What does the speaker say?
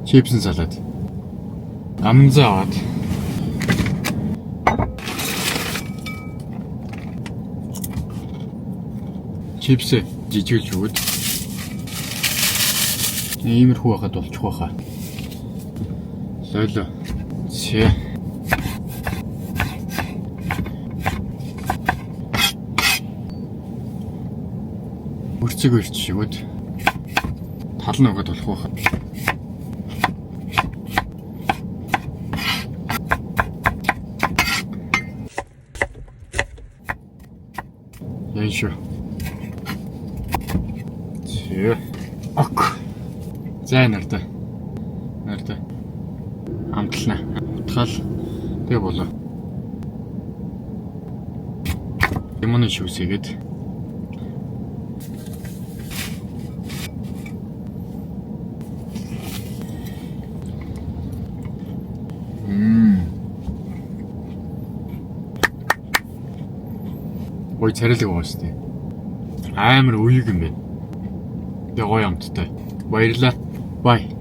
Чипсэн салат. Амзаа аваад. Чипс жижиглж өгöd. Иймэрхүү байхад болчих байхаа. Лойло. Зэ. Үрцэг өрч шигүүд тал нь өгöd болох байхаа. Яа шүү. Зэ. Ок. За нартай. Нартай. Амтлана. Утгаал тэг болоо. Лимоны шүүсээгээд Гой царайлаг байгаа шүү дээ. Амар уяг юм байна. Тэгээ гоё амттай. Баярлаа. Bye.